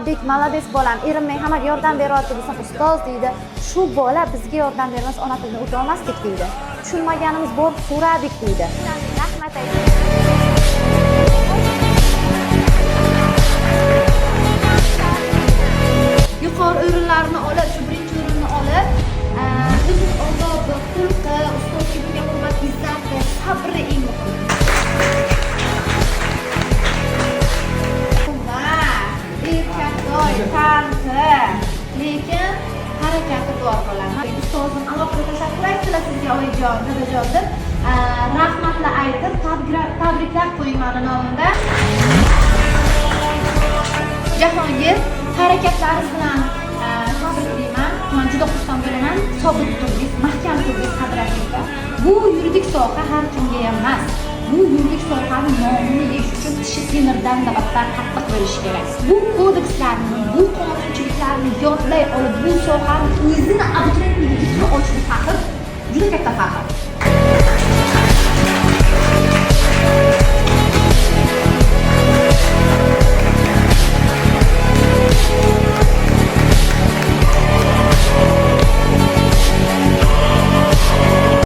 Muhammadbek молодец bolam, erinmay hammaga yordam beryapti desam, ustoz deydi, shu bola bizga yordam bermasa, ona tilini o'ta olmasdik deydi. Tushunmaganimiz borib so'radik deydi. Rahmat ayting. Yuqori o'rinlarni olib, shu birinchi o'rinni olib, o'zini odobi, xulqi, ustozga bo'lgan hurmat, izzati, sabri eng muhimi. Erkaktoy, tanti, lekin harakati bor bolam. Ustozim alohida tashakkur aytdilar sizga, oyijon, dadajon deb, rahmatlar aytib, tabriklab qo'ying mani nomimdan. Jahongir, harakatlaringiz bilan tabriklayman. Man juda xursand bo'laman. Sobit turdingiz, mahkam turdingiz qadriyatingizda. Bu yuridik soha har kimga emas. Bu yuridik sohani nomini yeyish uchun tishi temirdan-da battar qattiq bo'lishi kerak. Bu kodekslarni, bu qonunchiliklarni yodlay olib, bu sohani o'zini abituriyentlarga yetkazib olish bu faxr, juda katta faxr.